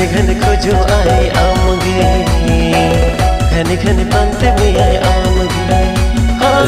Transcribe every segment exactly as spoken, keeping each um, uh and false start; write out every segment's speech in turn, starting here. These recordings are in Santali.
ᱜᱷᱟᱱᱮ ᱠᱷᱚᱡᱚᱜ ᱟᱭ ᱟᱢᱜᱮ, ᱜᱷᱟᱱᱮ ᱜᱷᱟᱱᱮ ᱯᱟᱱᱛᱮ ᱢᱮᱭᱟᱭ ᱟᱢᱜᱮ᱾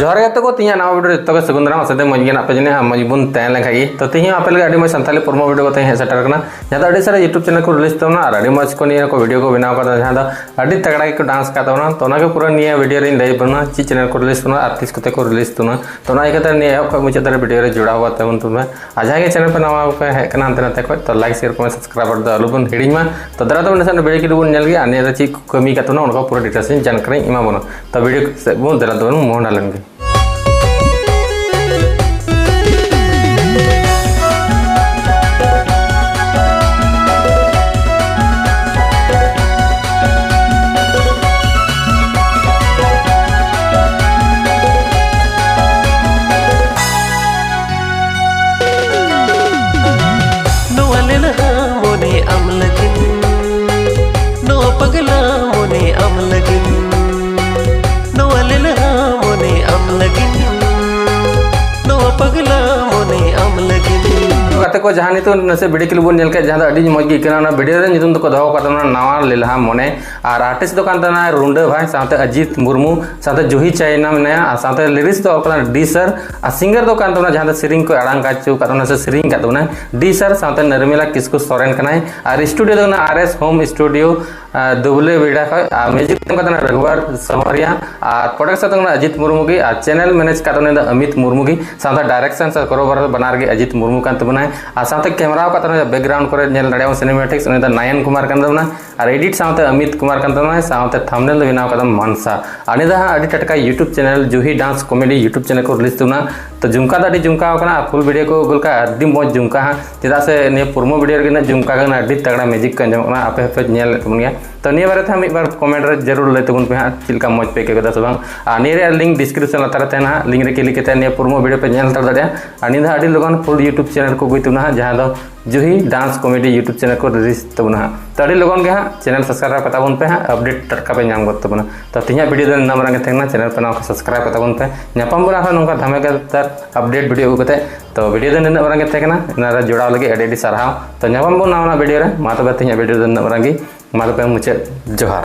ᱡᱚᱦᱟᱨ ᱜᱮ ᱜᱟᱛᱮ ᱠᱚ, ᱛᱮᱦᱮᱧᱟᱜ ᱱᱟᱣᱟ ᱵᱷᱤᱰᱤᱭᱳ ᱨᱮ ᱡᱚᱛᱚ ᱜᱮ ᱥᱟᱹᱜᱩᱱ ᱫᱟᱨᱟᱢ᱾ ᱟᱥᱟ ᱫᱚ ᱢᱚᱡᱽ ᱜᱮ ᱢᱮᱱᱟᱜ ᱯᱮ ᱡᱟᱹᱱᱤᱡ, ᱟᱨ ᱢᱚᱡᱽ ᱵᱚᱱ ᱛᱟᱦᱮᱸ ᱞᱮᱱ ᱠᱷᱟᱡ ᱜᱮ᱾ ᱛᱚ ᱛᱮᱦᱮᱧ ᱦᱚᱸ ᱟᱯᱮ ᱞᱟᱹᱜᱤᱫ ᱟᱹᱰᱤ ᱢᱚᱡᱽ ᱥᱟᱱᱛᱟᱲᱤ ᱯᱨᱳᱢᱳ ᱵᱷᱤᱰᱤᱭᱳ ᱠᱟᱛᱮ ᱦᱮᱡ ᱥᱮᱴᱮᱨ ᱠᱟᱱᱟ, ᱡᱟᱦᱟᱸ ᱫᱚ ᱟᱹᱰᱤ ᱥᱟᱨᱟ YouTube ᱪᱮᱱᱮᱞ ᱠᱚ ᱨᱤᱞᱤᱡᱽ ᱛᱟᱵᱚᱱᱟ ᱟᱨ ᱟᱹᱰᱤ ᱢᱚᱡᱽ ᱠᱚ ᱱᱤᱭᱟᱹ ᱠᱚ ᱵᱷᱤᱰᱤᱭᱳ ᱠᱚ ᱵᱮᱱᱟᱣ ᱠᱟᱫᱟ, ᱡᱟᱦᱟᱸ ᱫᱚ ᱟᱹᱰᱤ ᱛᱟᱜᱲᱟ ᱜᱮᱠᱚ ᱰᱟᱱᱥ ᱠᱟᱫ ᱛᱟᱵᱚᱱᱟ᱾ ᱛᱚ ᱚᱱᱟ ᱜᱮ ᱯᱩᱨᱟᱹ ᱱᱤᱭᱟᱹ ᱵᱷᱤᱰᱤᱭᱳ ᱨᱮᱧ ᱞᱟᱹᱭ ᱟᱵᱚᱱᱟ ᱪᱮᱫ ᱪᱮᱱᱮᱞ ᱠᱚ ᱨᱤᱞᱤᱡᱽ ᱛᱟᱵᱚᱱᱟ ᱟᱨ ᱛᱤᱥ ᱠᱚᱛᱮ ᱠᱚ ᱨᱤᱞᱤᱡᱽ ᱛᱟᱵᱚᱱᱟ᱾ ᱛᱚ ᱚᱱᱟ ᱤᱭᱠᱟᱹᱛᱮ ᱱᱤᱭᱟᱹ ᱮᱦᱚᱵ ᱠᱷᱚᱱ ᱢᱩᱪᱟᱹᱫ ᱫᱷᱟᱹᱨᱤᱡ ᱵᱷᱤᱰᱤᱭᱳ ᱨᱮ ᱡᱚᱲᱟᱣ ᱠᱟᱛᱮ ᱵᱚᱱ ᱛᱟᱵᱚᱱᱟ᱾ ᱟᱨ ᱡᱟᱦᱟᱸᱭ ᱜᱮ ᱪᱮᱱᱮᱞ ᱯᱮ ᱱᱟᱣᱟ ᱯᱮ ᱦᱮᱡ ᱠᱟᱱᱟ, ᱦᱟᱱᱛᱮ ᱱᱟᱛᱮ ᱠᱷᱚᱡ, ᱛᱚ ᱞᱟᱭᱤᱠ, ᱥᱮᱭᱟᱨ, ᱠᱚᱢᱮᱱᱴ, ᱥᱟᱵᱥᱠᱨᱟᱭᱵᱟᱨ ᱫᱚ ᱟᱞᱚᱵᱚᱱ ᱦᱤᱲᱤᱧ ᱢᱟ᱾ ᱛᱚ ᱫᱮᱞᱟ ᱛᱟᱵᱚᱱ ᱱᱟᱥᱮᱱᱟᱜ ᱵᱷᱤᱰᱤᱭᱳ ᱠᱞᱤᱯ ᱵᱚᱱ ᱧᱮᱞ ᱜᱮᱭᱟ, ᱟᱨ ᱱᱤᱭᱟᱹ ᱨᱮ ᱪᱮᱫ ᱠᱚ ᱠᱟᱹᱢᱤ ᱠᱟᱫ ᱛᱟᱵᱚᱱᱟ, ᱚᱱᱟ ᱠᱚ ᱯᱩᱨᱟᱹ ᱰᱤᱴᱮᱞᱥ ᱤᱧ ᱡᱟᱱᱠᱟᱨᱤᱧ ᱮᱢᱟ ᱵᱚᱱᱟ᱾ ᱛᱚ ᱵᱷᱤᱰᱤᱭᱳ ᱥᱮᱫ ᱵᱚᱱ ᱫᱮᱞᱟ ᱛᱟᱵᱚᱱ ᱢᱚᱦᱰᱟ ᱞᱮᱱ ᱜᱮ᱾ ᱱᱚᱣᱟ ᱞᱮᱞᱦᱟ ᱢᱚᱱᱮ ᱟᱢ ᱞᱟᱹᱜᱤᱫ, ᱱᱚᱣᱟ ᱯᱟᱜᱽᱞᱟ ᱢᱚᱱᱮ ᱟᱢ ᱞᱟᱹᱜᱤᱫ, ᱱᱚᱣᱟ ᱞᱮᱞᱦᱟ ᱢᱚᱱᱮ ᱟᱢ ᱞᱟᱹᱜᱤᱫ, ᱱᱚᱣᱟ ᱯᱟᱜᱽᱞᱟ ᱢᱚᱱᱮ ᱟᱢ ᱞᱟᱹᱜᱤᱫ᱾ ᱜᱟᱛᱮ ᱠᱚ, ᱡᱟᱦᱟᱸ ᱱᱤᱛᱚᱜ ᱱᱟᱥᱮ ᱵᱷᱤᱰᱤᱭᱳ ᱠᱞᱤᱯ ᱵᱚᱱ ᱧᱮᱞ ᱠᱮᱫ, ᱡᱟᱦᱟᱸ ᱫᱚ ᱟᱹᱰᱤ ᱢᱚᱡᱽ ᱜᱮ ᱟᱹᱭᱠᱟᱹᱣ ᱮᱱᱟ, ᱚᱱᱟ ᱵᱷᱤᱰᱤᱭᱳ ᱨᱮ ᱧᱩᱛᱩᱢ ᱫᱚᱠᱚ ᱫᱚᱦᱚ ᱟᱠᱟᱫ ᱛᱟᱵᱚᱱᱟ ᱱᱟᱣᱟ ᱞᱮᱞᱦᱟ ᱢᱚᱱᱮ᱾ ᱟᱨ ᱟᱨᱴᱤᱥᱴ ᱫᱚ ᱠᱟᱱ ᱛᱟᱵᱚᱱᱟ ᱨᱩᱸᱰᱟᱹ ᱵᱷᱟᱭ, ᱥᱟᱶᱛᱮ ᱚᱡᱤᱛ ᱢᱩᱨᱢᱩ, ᱥᱟᱶᱛᱮ ᱡᱩᱦᱤ ᱪᱟᱭᱱᱟ ᱢᱮᱱᱟᱭᱟ, ᱟᱨ ᱥᱟᱶᱛᱮ ᱞᱤᱨᱤᱠᱥ ᱫᱚ ᱚᱞ ᱠᱟᱱᱟ ᱰᱤ ᱥᱟᱨ, ᱟᱨ ᱥᱤᱝᱜᱟᱨ ᱫᱚ ᱠᱟᱱ ᱛᱟᱵᱚᱱᱟ ᱡᱟᱦᱟᱸ ᱫᱚ ᱥᱮᱨᱮᱧ ᱠᱚ ᱟᱲᱟᱝ ᱠᱟᱡᱽ ᱦᱚᱪᱚ ᱟᱠᱟᱫ ᱛᱟᱵᱚᱱᱟ ᱥᱮ ᱥᱮᱨᱮᱧ ᱟᱠᱟᱫ ᱛᱟᱵᱚᱱᱟᱭ ᱰᱤ ᱥᱟᱨ, ᱥᱟᱶᱛᱮ ᱱᱟᱨᱢᱤᱞᱟ ᱠᱤᱥᱠᱩ ᱥᱚᱨᱮᱱ ᱠᱟᱱᱟᱭ᱾ ᱟᱨ ᱥᱴᱩᱰᱤᱭᱳ ᱫᱚ ᱠᱟᱱᱟ ᱟᱨ ᱮᱥ ᱦᱳᱢ ᱥᱴᱩᱰᱤᱭᱳ, ᱟᱨ ᱫᱩᱵᱽᱞᱮ ᱵᱮᱲᱟ ᱠᱷᱚᱡ᱾ ᱟᱨ ᱢᱤᱭᱩᱡᱤᱠ ᱫᱚ ᱠᱟᱱᱟ ᱨᱟᱜᱷᱩᱣᱟᱨ ᱥᱟᱶᱟᱨᱤᱭᱟ, ᱟᱨ ᱯᱨᱚᱰᱟᱠᱥᱚᱱ ᱫᱚ ᱠᱟᱱᱟ ᱚᱡᱤᱛ ᱢᱩᱨᱢᱩ ᱜᱮ, ᱟᱨ ᱪᱮᱱᱮᱞ ᱢᱮᱱᱮᱡᱽ ᱠᱟᱜ ᱛᱟᱵᱚᱱᱟ ᱫᱚ ᱚᱢᱤᱛ ᱢᱩᱨᱢᱩ ᱜᱮ, ᱥᱟᱶᱛᱮ ᱰᱟᱭᱨᱮᱠᱥᱚᱱ ᱥᱮ ᱠᱚᱨᱳᱵᱟᱨ ᱵᱟᱱᱟᱨ ᱜᱮ ᱚᱡᱤᱛ ᱢᱩᱨᱢᱩ ᱠᱟᱱ ᱛᱟᱵᱚᱱᱟᱭ᱾ ᱟᱨ ᱥᱟᱶᱛᱮ ᱠᱮᱢᱮᱨᱟ ᱟᱠᱟᱫ ᱛᱟᱵᱚᱱᱟ ᱵᱮᱠᱜᱨᱟᱣᱩᱱᱰ ᱠᱚᱨᱮ ᱧᱮᱞ ᱫᱟᱲᱮᱭᱟᱜᱼᱟ ᱥᱤᱱᱮᱢᱮᱴᱤᱠᱥ, ᱩᱱᱤ ᱫᱚ ᱱᱟᱭᱚᱱ ᱠᱩᱢᱟᱨ ᱠᱟᱱ ᱛᱟᱵᱚᱱᱟ᱾ ᱟᱨ ᱮᱰᱤᱴ ᱥᱟᱶᱛᱮ ᱚᱢᱤᱛ ᱠᱩᱢᱟᱨ ᱠᱟᱱ ᱛᱟᱵᱚᱱᱟᱭ, ᱥᱟᱶᱛᱮ ᱛᱷᱟᱢᱵᱱᱮᱞ ᱫᱚ ᱵᱮᱱᱟᱣ ᱠᱟᱫᱟ ᱢᱟᱱᱥᱟ᱾ ᱟᱨ ᱱᱤᱭᱟᱹ ᱫᱚ ᱦᱟᱸᱜ ᱟᱹᱰᱤ ᱴᱟᱴᱠᱟ YouTube ᱪᱮᱱᱮᱞ ᱡᱩᱦᱤ ᱰᱟᱱᱥ ᱠᱚᱢᱮᱰᱤ YouTube ᱪᱮᱱᱮᱞ ᱠᱚ ᱨᱤᱞᱤᱡᱽ ᱛᱟᱵᱚᱱᱟ᱾ ᱛᱚ ᱡᱷᱩᱢᱠᱟ ᱫᱚ ᱟᱹᱰᱤ ᱡᱷᱩᱢᱠᱟ ᱟᱠᱟᱱᱟ ᱟᱨ ᱯᱷᱩᱞ ᱵᱷᱤᱰᱤᱭᱳ ᱠᱚ ᱟᱹᱜᱩ ᱞᱮᱠᱷᱟᱱ ᱟᱹᱰᱤ ᱢᱚᱡᱽ ᱡᱷᱩᱢᱠᱟ ᱦᱟᱸᱜ, ᱪᱮᱫᱟᱜ ᱥᱮ ᱱᱤᱭᱟᱹ ᱯᱨᱳᱢᱳ ᱵᱷᱤᱰᱤᱭᱳ ᱨᱮᱜᱮ ᱱᱟᱜ ᱡᱷᱩᱢᱠᱟ ᱜᱮ ᱱᱟᱜ ᱟᱹᱰᱤ ᱛᱟᱜᱲᱟ ᱢᱤᱭᱩᱡᱤᱠ ᱠᱚ ᱟᱸᱡᱚᱢᱚᱜ ᱠᱟᱱᱟ, ᱟᱯᱮ ᱦᱚᱸᱯᱮ ᱧᱮᱞ ᱞᱮᱫ ᱛᱟᱵᱚᱱ ᱜᱮᱭᱟ᱾ ᱛᱚ ᱱᱤᱭᱟᱹ ᱵᱟᱨᱮ ᱛᱮ ᱦᱟᱸᱜ ᱢᱤᱫ ᱵᱟᱨ ᱠᱚᱢᱮᱱᱴ ᱨᱮ ᱡᱟᱹᱨᱩᱲ ᱞᱟᱹᱭ ᱛᱟᱵᱚᱱ ᱯᱮ ᱦᱟᱸᱜ, ᱪᱮᱫ ᱞᱮᱠᱟ ᱢᱚᱡᱽ ᱯᱮ ᱟᱹᱭᱠᱟᱹᱣ ᱠᱮᱫᱟ ᱥᱮ ᱵᱟᱝ᱾ ᱟᱨ ᱱᱤᱭᱟᱹ ᱨᱮᱭᱟᱜ ᱞᱤᱝᱠ ᱰᱤᱥᱠᱨᱤᱯᱥᱚᱱ ᱞᱟᱛᱟᱨ ᱨᱮ ᱛᱟᱦᱮᱱᱟ ᱦᱟᱸᱜ, ᱞᱤᱝᱠ ᱨᱮ ᱠᱞᱤᱠ ᱠᱟᱛᱮ ᱱᱤᱭᱟᱹ ᱯᱩᱨᱟᱹ ᱵᱷᱤᱰᱤᱭᱳ ᱯᱮ ᱧᱮᱞ ᱦᱟᱛᱟᱲ ᱫᱟᱲᱮᱭᱟᱜᱼᱟ᱾ ᱟᱨ ᱱᱤᱭᱟᱹ ᱫᱚ ᱟᱹᱰᱤ ᱞᱚᱜᱚᱱ ᱯᱷᱩᱞ ᱭᱩᱴᱩᱵᱽ ᱪᱮᱱᱮᱞ ᱠᱚ ᱟᱹᱜᱩᱭ ᱛᱟᱵᱚᱱᱟ ᱦᱟᱸᱜ, ᱡᱟᱦᱟᱸ ᱫᱚ ᱡᱩᱦᱤ ᱰᱟᱱᱥ ᱠᱚᱢᱮᱰᱤ ᱭᱩᱴᱩᱵᱽ ᱪᱮᱱᱮᱞ ᱠᱚ ᱨᱤᱞᱤᱡᱽ ᱛᱟᱵᱚᱱᱟ ᱦᱟᱸᱜ᱾ ᱛᱚ ᱟᱹᱰᱤ ᱞᱚᱜᱚᱱ ᱜᱮ ᱦᱟᱸᱜ ᱪᱮᱱᱮᱞ ᱥᱟᱵᱥᱠᱨᱟᱭᱤᱵ ᱠᱟᱛᱟ ᱵᱚᱱ ᱯᱮ ᱦᱟᱸᱜ, ᱟᱯᱰᱮᱴ ᱴᱟᱴᱠᱟ ᱯᱮ ᱧᱟᱢ ᱜᱚᱫ ᱛᱟᱵᱚᱱᱟ᱾ ᱛᱚ ᱛᱮᱦᱮᱧᱟᱜ ᱵᱷᱤᱰᱤᱭᱳ ᱫᱚ ᱱᱤᱱᱟᱹᱜ ᱢᱟᱨᱟᱝ ᱜᱮ ᱛᱟᱦᱮᱸ ᱠᱟᱱᱟ᱾ ᱪᱮᱱᱮᱞ ᱯᱮ ᱱᱟᱣᱟ ᱠᱷᱟᱱ ᱥᱟᱵᱥᱠᱨᱟᱭᱤᱵ ᱠᱟᱛᱟ ᱵᱚᱱ ᱯᱮ᱾ ᱧᱟᱯᱟᱢ ᱵᱚᱱ ᱟᱨᱦᱚᱸ ᱱᱚᱝᱠᱟ ᱫᱷᱟᱢᱟᱠᱟᱫᱟᱨ ᱟᱯᱰᱮᱴ ᱵᱷᱤᱰᱤᱭᱳ ᱟᱹᱜᱩ ᱠᱟᱛᱮ᱾ ᱛᱚ ᱵᱷᱤᱰᱤᱭᱳ ᱫᱚ ᱱᱤᱱᱟᱹᱜ ᱢᱟᱨᱟᱝ ᱜᱮ ᱛᱟᱦᱮᱸ ᱠᱟᱱᱟ, ᱚᱱᱟ ᱨᱮ ᱡᱚᱲᱟᱣ ᱞᱟᱹᱜᱤᱫ ᱟᱹᱰᱤ ᱟᱹᱰᱤ ᱥᱟᱨᱦᱟᱣ᱾ ᱛᱚ ᱧᱟᱯᱟᱢ ᱵᱚᱱ ᱱᱟᱣᱟ ᱱᱟᱜ ᱵᱷᱤᱰᱤᱭᱳ ᱨᱮ᱾ ᱢᱟ ᱛᱚᱵᱮ ᱛᱮᱦᱮᱧᱟᱜ ᱵᱷᱤᱰᱤᱭᱳ ᱫᱚ ᱱᱤᱱᱟᱹᱜ ᱢᱟᱨᱟᱝ ᱜᱮ, ᱢᱟ ᱛᱚᱵᱮ ᱢᱩᱪᱟᱹᱫ ᱡᱚᱦᱟᱨ᱾